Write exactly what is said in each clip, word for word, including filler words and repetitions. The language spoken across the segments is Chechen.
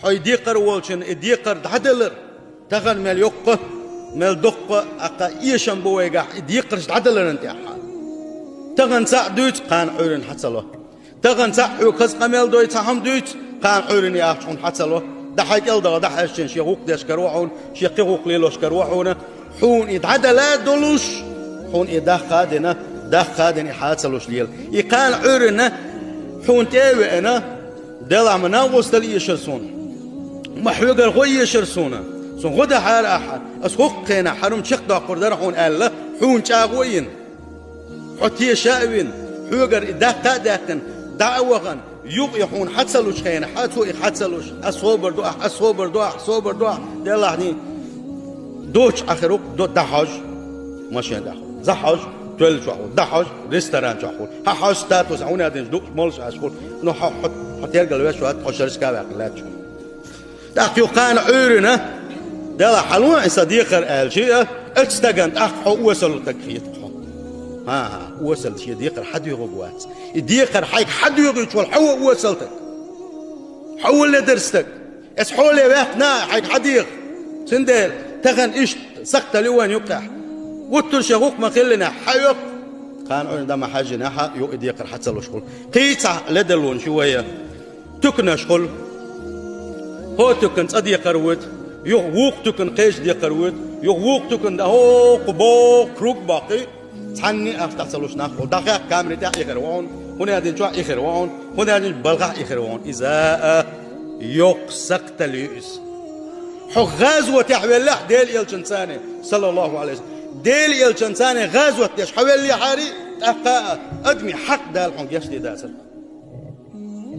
Хьо и декхар волчун, и декхар дӀаделар. Тахана мел йоккха, мел доккха, аккха эшам бу вайгахь и декхарш дӀадаларан тӀехьа. Тахана цхьаъ дуьйцу, кхана Ӏуьйрана хьа ца ло. Тахана цхьаъ хьоьга хаза къамел дой, цхьа хӀума дуьйцу, кхана Ӏуьйрана яхча хьуна хьа ца ло. ДӀа хьай кӀел дагӀа дӀахьаьжчина шен гӀуллакх деш кара ву хьуна, шен кхин гӀуллакх лелош кара ву хьуна. Хьуна и дӀадала долуш, хьуна и даккха а дина, даккха а дина и хьа ца луш лела. И кхана Ӏуьйрана хьуна тӀе а веана, Делахь, ма накъостал эшар суна. Ма хьоьгара гӀо эшар суна. Суна гӀо дахьара ахьа. Ас хӀокху хенахь хьарум чекхдоккхур дара хьуна аьлла, хьуна чӀагӀо а йина. Хьо теша а вина, хьоьгара и даккха а даьккхина, дӀа а вахана, юкъа и хьуна хьа ца лучу хенахь, хьа цо и хьа ца луш, ас собар ду ахь, ас собар ду ахь, собар ду ахь, Делахь дин. Доцчу ахир ву-кх, до дӀахьожу, машен тӀехь хьуна. ЗахьожуӀ, тоьлла чохь хьуна. ДӀахьожу, ресторан чохь хьуна. Хьан хьожу статус, хьан хӀунда динчу дукъ молуш аш хьуна. Ну, хьо, хьо, хьо тергал веш вац, хьо шерашка а ваьккхина лаьтташ хьуна. ТӀаккха юха кхана Ӏуьйрана, Дела, хьалон и сан декхар аьлча, а, оцу стагана тӀаккха хьо осал стаг хета хьо. ХӀан-хӀа, осал шен декхар хьадоьгӀург вац. И декхар хьайга хьадоьгӀуьйтуш волу хьо ву осал стаг. Хьо ву ледара стаг. Аса хьоле ваьккхина а хьайга хьадеха. Цундела тахана иштта сакхталла ю вайн юккъехь. Уттур шен гӀуллакх ма-хиллинехь, хьайоккху. Кхана Ӏуьйрана дӀа ма хьаьжжинехь а, юкъа и декхар хьа ца луш хуьлу. Кхин а цхьа ледарлонаш ю вайн. Туьканаш хуьлу. ХӀокху туькана цӀа декхар воьду, юха вукху туькана кхечу декхар воьду, юха вукху туькана дӀа хӀокху боху круг баккхий. Цхьанне а ахча дӀа ца луш нах хуьлу. ДӀахаьхка камере тӀехь и хир ву хьуна, хӀунда аьлча чохь и хир ву хьуна, хӀунда аьлча балхахь и хир ву хьуна. Иза а йоккха сакхталла ю иза. Хьо гӀазотехь веллехь Делан элчанца, саллаллаху Ӏалайхи ва саллам. Делан элчанца гӀазот деш хьо веллехьарий, тӀаккха а адамийн хьакъ Дала хьуна гечдийр дацара.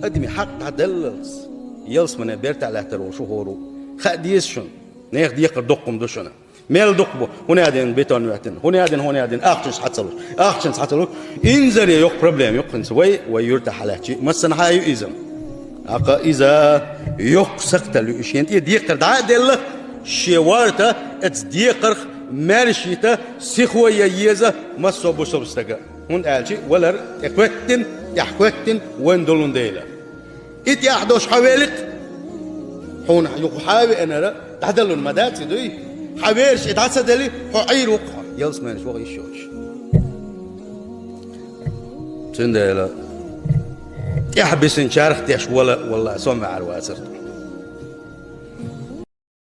Адамийн хьакъ дӀадаллалц ялсамане бертахь лаьттар волуш ву хӀора ву. Хаа деза шуна, нехан декхар доккха хӀума ду шуна. Мел дукха бу, хӀунда аьлла бетон веттина, хӀунда аьлла, хӀунда аьлла, ахчанаш хьа ца луш, ахчанаш хьа ца луш. Инзаре йоккха проблема ю-кх хӀинца вай, вай юьртахь хьалаьцчи, массанхьа а ю иза. ТӀаккха иза йоккха сакхталла ю, и шена тӀе декхар дӀа а делла, шен ворта оцу декхарх маьршийта сихо ян еза массо а бусалба стага. ХӀунда аьлча валар тӀе кхоьттина, тӀехь кхоьттина вайн долун дела. И тӀехь долуш хьо великх, хьуна юха хьан а веанара дӀадалун ма дац и дуй? Хьан вераш и дӀа ца дели, хьо Ӏийр ву-кх хьо, ялсаманеш ваха йиш йоцуш. Цундела тӀехь бисинчарах деш вала, валла, со ма-, вацара.